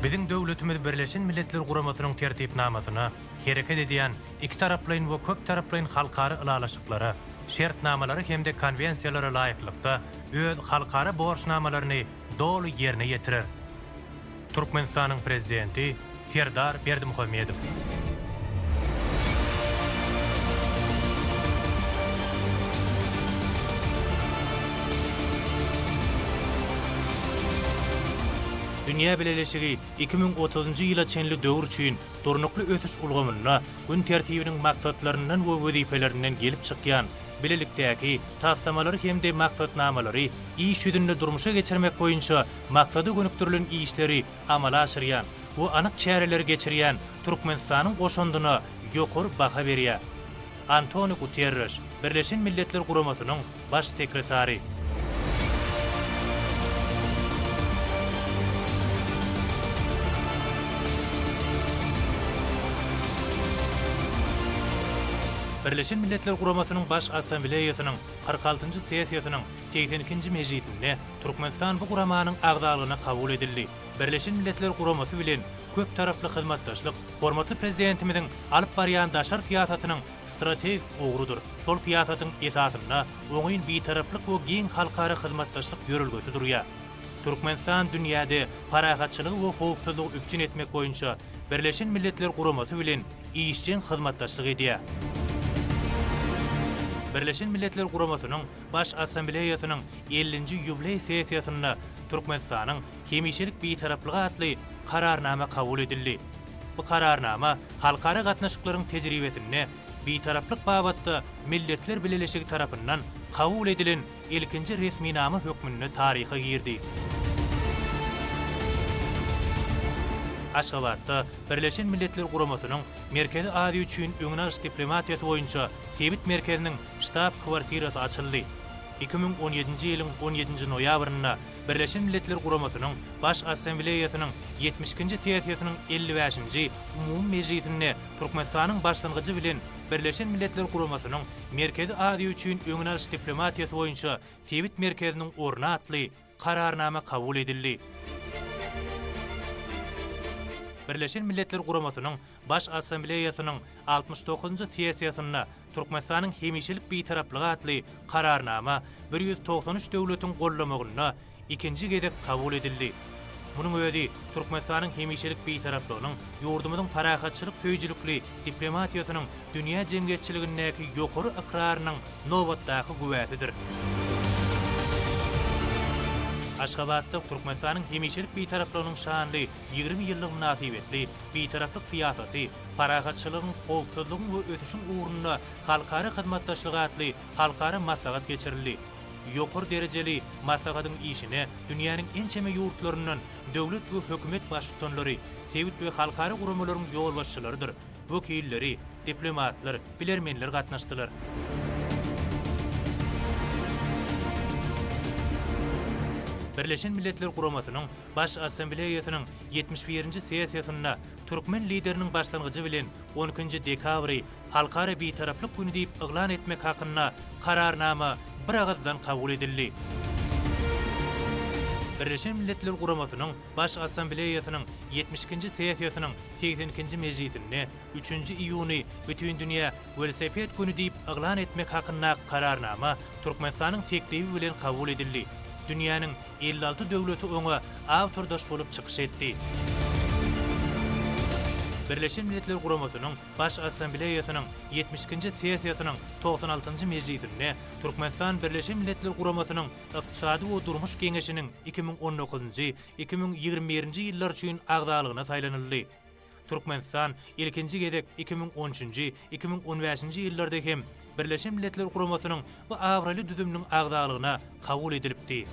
Biziň döwletimiz Birleşen Milletler Guramasynyň Tertipnamasyna, hereket edýän ikitaraplaýyn we köptaraplaýyn halkara ylalaşyklara, şertnamalara hem-de konwensiýalara laýyklykda öz halkara borçnamalaryny doly ýerine ýetirer. Türkmenistanyň Prezidenti Serdar Berdimuhamedow. Dünýä bileleşigi 2030-njy ýyla çenli döwür üçin durnukly ösüş ulgamynda gün tertibiniň maksatlaryndan we wezipelerinden gelip çykýan bilelikdäki taslamalary hem-de maksatnamalary iş ýüzünde durmuşa geçirmek boýunça maksada gönükdirilen işleri amala aşyrýan we anyk çäreleri geçirýän Türkmenistanyň goşandyna ýokary baha berýär. Antoniu Guterreş, Birleşen Milletler Guramasynyň Baş sekretary. Birleşen Milletler Guramasynyň Baş Assambleýasynyň 46-njy sessiýasynyň 82-nji mejlisinde Türkmenistan bu guramanyň agzalygyna kabul edildi. Birleşen Milletler Guramasy bilen köptaraply hyzmatdaşlyk hormatly Prezidentimiziň alyp barýan daşary syýasatynyň strategik ugrudyr. Şol syýasatyň esasynda oňyn Bitaraplyk we giň halkara hyzmatdaşlyk ýörelgesi durýar. Türkmenistan dünýäde parahatçylygy we howpsuzlygy üpjün etmek boýunça Birleşen Milletler Guramasy bilen işjeň hyzmatdaşlyk edýär. Birleşen Milletler Guramasynyň Baş Assambleýasynyň ellinji ýubileý sessiýasynda Türkmenistanyň hemişelik Bitaraplygy atly Kararnama kabul edildi. Bu Kararnama halkara gatnaşyklaryň tejribesinde Bitaraplyk babatda Milletler Bileleşigi tarapyndan kabul edilen ilkinji resminama hökmünde taryha girdi. Aşgabatda Birleşen Milletler Guramasynyň Merkezi Aziýa üçin öňüni alyş diplomatiýasy boýunça sebit merkeziniň ştab-kwartirasy açyldy. 2017-nji ýylyň on ýedinji noýabrynda Birleşen Milletler Guramasynyň Baş Assambleýasynyň ýetmiş ikinji sessiýasynyň 55-nji umumy mejlisinde Türkmenistanyň başlangyjy bilen Birleşen Milletler Guramasynyň Merkezi Aziýa üçin öňüni alyş diplomatiýasy boýunça sebit merkeziniň orny atly Kararnama kabul edildi. Birleşen Milletler Guramasynyň Baş Assambleýasynyň 69-njy sessiýasynda Türkmenistanyň hemişelik Bitaraplygy atly Kararnama 193 döwletiň gollamagynda ikinji gezek kabul edildi. Munuň özi Türkmenistanyň hemişelik Bitaraplygynyň ýurdumyzyň parahatçylyk söýüjilikli diplomatiýasynyň dünýä jemgyýetçiligindäki ýokary ykrarynyň nobatdaky güwäsidir. Aşgabatda Türkmenistanyň hemişelik Bitaraplygynyň şanly 20 ýyllygy mynasybetli Bitaraplyk syýasaty, parahatçylygyň, howpsuzlygyň we ösüşiň ugrunda halkara hyzmatdaşlygy atly halkara maslahat geçirildi. Ýokary derejeli maslahatyň işine dünýäniň ençeme ýurtlaryndan döwlet we hökümet baştutanlary, sebit we halkara guramalaryň ýolbaşçylarydyr wekilleri, diplomatlar, bilermenler gatnaşdylar. Birleşen Milletler Guramasynyň Baş Assambleýasynyň 71-nji sessiýasynda türkmen Lideriniň başlangyjy bilen on ikinji dekabry Halkara Bitaraplyk güni diýip yglan etmek hakynda Kararnama biragyzdan kabul edildi. Birleşen Milletler Guramasynyň Baş Assambleýasynyň 72-nji sessiýasynyň 82-nji mejlisinde üçünji iýuny Bütindünýä welosiped güni diýip yglan etmek hakynda Kararnama Türkmenistanyň teklibi bilen kabul edildi. Dünýäniň 56 döwleti oňa awtordaş bolup çykyş etdi. Birleşen Milletler Guramasynyň Baş Assambleýasynyň 72-nji sessiýasynyň 96-njy mejlisinde Türkmenistan Birleşen Milletler Guramasynyň Ykdysady we Durmuş Geňeşiniň 2019-njy, 2021-nji ýyllar üçin agzalygyna saýlanyldy. Türkmenistan ilkinji gezek 2013-nji, 2015-nji ýyllarda hem Birleşen Milletler Guramasynyň bu abraýly düzüminiň agzalygyna kabul edilipdi.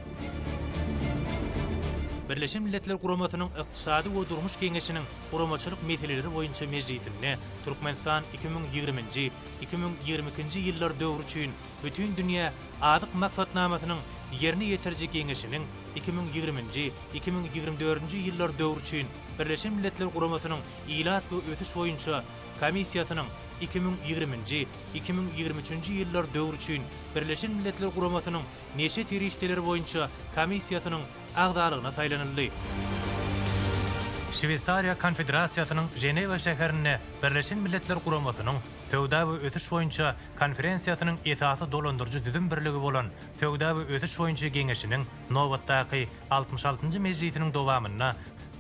Birleşen Milletler Guramasynyň Ykdysady we Durmuş Geňeşiniň guramaçylyk meseleleri boýunça mejlisinde Türkmenistan 2020-nji, 2022-nji ýyllar döwri üçin Bütindünýä Azyk Maksatnamasynyň Ýerine ýetiriji Geňeşiniň 2020-nji, 2024-nji ýyllar döwri üçin Birleşen Milletler Guramasynyň Ilat we ösüş boýunça Komissiýasynyň 2020-nji, 2023-nji ýyllar döwri üçin Birleşen Milletler Guramasynyň Neşe serişdeleri boýunça Komissiýasynyň agzalygyna saýlanyldy. Şweýsariýa Konfederasiýasynyň Ženewa şäherinde Birleşen Milletler Guramasynyň Söwda we ösüş boýunça konferensiýasynyň esasy dolandyryjy düzüm birligi bolan Söwda we ösüş boýunça geňeşiniň nobatdaky altmyş altynjy mejlisiniň dowamynda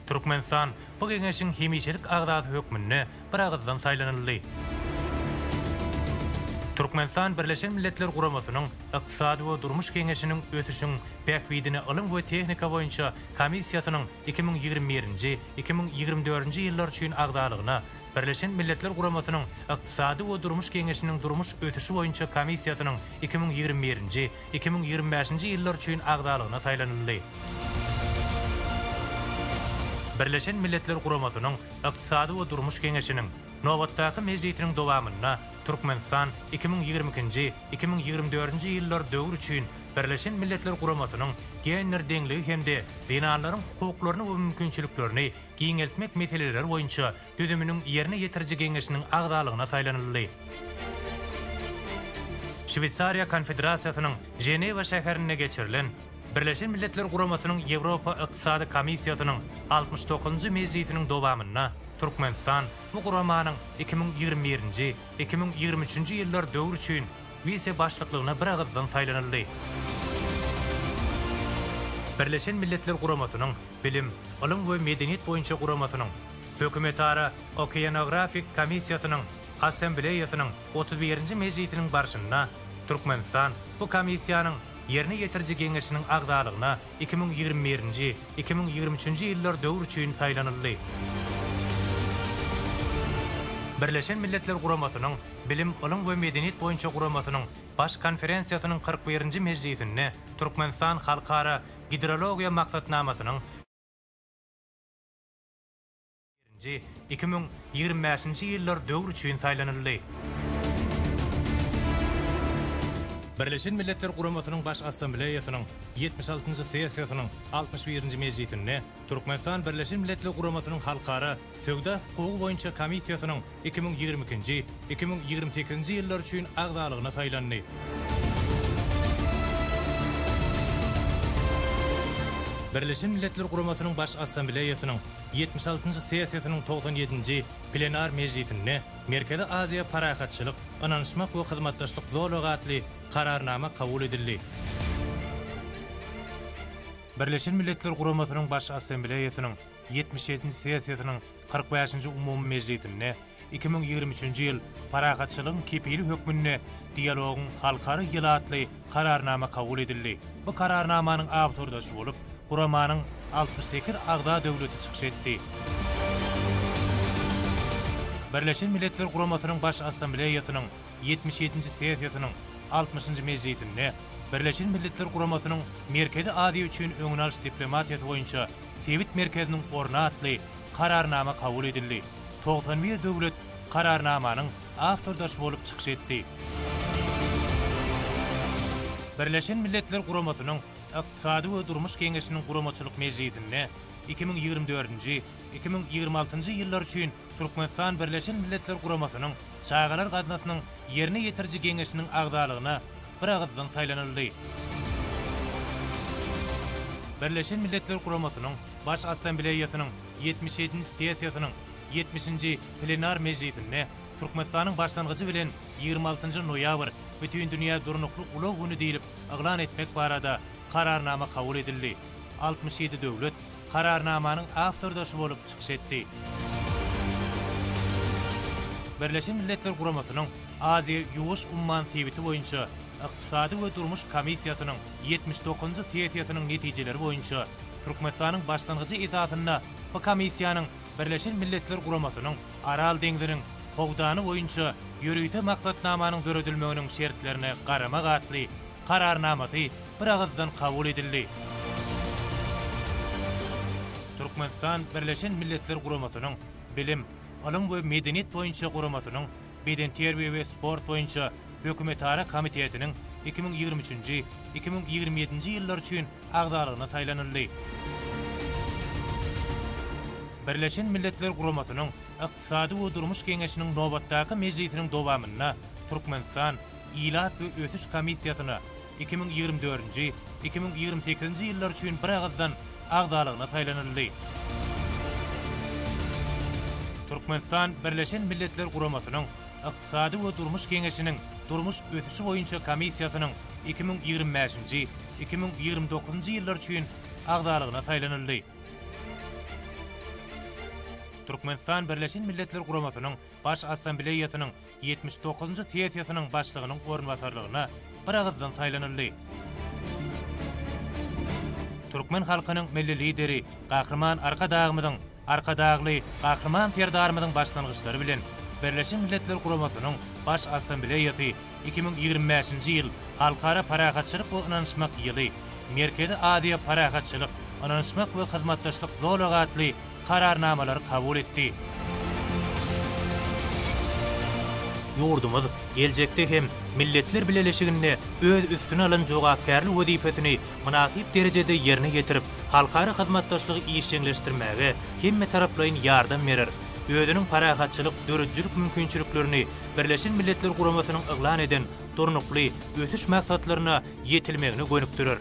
Türkmenistan bu geňeşiň hemişelik agzasy hökmünde biragyzdan saýlanyldy. Türkmenistan Birleşen Milletler Guramasynyň Ykdysady we Durmuş Geňeşiniň Ösüşiň bähbidine ylym we tehnika boýunça komissiýasynyň 2021-nji, 2024-nji ýyllar üçin agzalygyna, Birleşen Milletler Guramasynyň Ykdysady we Durmuş Geňeşiniň Durmuş ösüşi boýunça komissiýasynyň 2021-nji, 2025-nji ýyllar üçin agzalygyna saýlanyldy. Birleşen Milletler Guramasynyň Ykdysady we Durmuş Geňeşiniň nobatdaky mejlisiniň dowamynda Türkmenistan 2022-nji, 2024-nji ýyllar döwür üçin Birleşen Milletler Guramasynyň Gender deňligi hem-de zenanlaryň hukuklaryny we mümkinçiliklerini giňeltmek meseleleri boýunça düzüminiň Ýerine ýetiriji geňeşiniň agzalygyna saýlanyldy. Şweýsariýa Konfederasiýasynyň Ženewa şäherinde geçirilen Birleşen Milletler Guramasynyň Ýewropa Ykdysady Komissiýasynyň altmyş dokuzynjy mejlisiniň dowamynda Türkmenistan bu guramanyň 2021-nji, 2023-nji ýyllar döwür üçin wise-başlyklygyna biragyzdan saýlanyldy. Birleşen Milletler Guramasynyň Bilim, ylym we medeniýet boýunça guramasynyň Hökümetara okeanografik komissiýasynyň Assambleýasynyň otuz birinji mejlisiniň barşynda Türkmenistan bu komissiýanyň Ýerine ýetiriji geňeşiniň agzalygyna 2021-nji, 2023-nji ýyllar döwür üçin saýlanyldy. Birleşen Milletler Guramasynyň Bilim, ylym we medeniýet boýunça guramasynyň Baş konferensiýasynyň 41-nji mejlisinde Türkmenistan Halkara gidrologiýa maksatnamasynyň Nji, 2025-nji ýyllar döwür üçin saýlanyldy. Birleşen Milletler Guramasynyň Baş Assambleýasynyň ýetmiş altynjy sessiýasynyň altmyş birinji mejlisinde Türkmenistan Birleşen Milletler Guramasynyň Halkara söwda hukugy boýunça komissiýasynyň 2022-nji, 2028-nji ýyllar üçin agzalygyna saýlandy. Birleşen Milletler Guramasynyň Baş Assambleýasynyň ýetmiş altynjy sessiýasynyň togsan ýedinji plenar mejlisinde Merkezi Aziýa parahatçylyk, ynanyşmak we hyzmatdaşlyk zolagy atly Kararnama kabul edildi. Birleşen Milletler Guramasynyň Baş Assambleýasynyň ýetmiş ýedinji sessiýasynyň 45-nji umumy mejlisinde 2023-nji ýyl Parahatçylygyň kepili hökmünde dialogyň halkara ýyly atly Kararnama kabul edildi. Bu Kararnamanyň awtordaşy bolup, guramanyň 68 agza döwleti çykyş etdi. Birleşen Milletler Guramasynyň Baş Assambleýasynyň ýetmiş ýedinji sessiýasynyň altmyşynjy mejlisinde Birleşen Milletler Guramasynyň Merkezi Aziýa üçin öňüni alyş diplomatiýasy boýunça sebit merkeziniň orny atly Kararnama kabul edildi. 91 döwlet Kararnamanyň awtordaşy bolup çykyş etdi. Birleşen Milletler Guramasynyň Ykdysady we Durmuş Geňeşiniň guramaçylyk mejlisinde 2024-nji, 2026-njy ýyllar üçin Türkmenistan Birleşen Milletler Guramasynyň Çagalar gaznasynyň Ýerine ýetiriji geňeşiniň agzalygyna biragyzdan saýlanyldy. Birleşen Milletler Guramasynyň Baş Assambleýasynyň ýetmiş ýedinji sessiýasynyň ýetmişinji plenar mejlisinde Türkmenistanyň başlangyjy bilen ýigrimi altynjy noýabr Bütindünýä durnukly ulag güni diýlip yglan etmek barada Kararnama kabul edildi. 67 döwlet Kararnamanyň awtordaşy bolup çykyş etdi. Birleşen Milletler Guramasynyň Aziýa-Ýuwaş umman sebiti boýunça Ykdysady we Durmuş komissiýasynyň ýetmiş dokuzynjy sessiýasynyň netijeleri boýunça Türkmenistanyň başlangyjy esasynda bu komissiýanyň Birleşen Milletler Guramasynyň Aral deňziniň howdany boýunça ýörite maksatnamanyň döredilmeginiň şertlerine garamak atly Kararnamasy biragyzdan kabul edildi. Türkmenistan Birleşen Milletler Guramasynyň Bilim, ylym we medeniýet boýunça guramasynyň Bedenterbiýe we sport boýunça Hökümetara komitetiniň 2023-nji, 2027-nji ýyllar üçin agzalygyna saýlanyldy. Birleşen Milletler Guramasynyň Ykdysady we Durmuş Geňeşiniň nobatdaky mejlisiniň dowamynda Türkmenistan Ilat we ösüş komissiýasyna 2024-nji, 2028-nji ýyllar üçin biragyzdan agzalygyna saýlanyldy. Türkmenistan Birleşen Milletler Guramasynyň Ykdysady we Durmuş Geňeşiniň Durmuş ösüşi boýunça komissiýasynyň 2025-nji, 2029-njy ýyllar üçin agzalygyna saýlanyldy. Türkmenistan Birleşen Milletler Guramasynyň Baş Assambleýasynyň 79-njy sessiýasynyň başlygynyň orunbasarlygyna biragyzdan saýlanyldy. Türkmen halkynyň Milli Lideri Gahryman Arkadagymyzyň, Arkadagly Gahryman Serdarymyzyň başlangyçlary bilen Birleşen Milletler Guramasynyň Baş Assambleýasy 2025-nji ýyl Halkara parahatçylyk we ynanyşmak ýyly, Merkezi Aziýa parahatçylyk, ynanyşmak we hyzmatdaşlyk zolagy atly Kararnamalary kabul etdi. Ýurdumyz geljekde hem Milletler Bileleşiginde öz üstüne alan jogapkärli wezipesini mynasyp derejede ýerine ýetirip, halkara hyzmatdaşlygy işjeňleşdirmäge hemmetaraplaýyn ýardam berer, özüniň parahatçylyk döredijilik mümkinçiliklerini Birleşen Milletler Guramasynyň yglan eden Durnukly ösüş maksatlaryna ýetilmegine gönükdirer.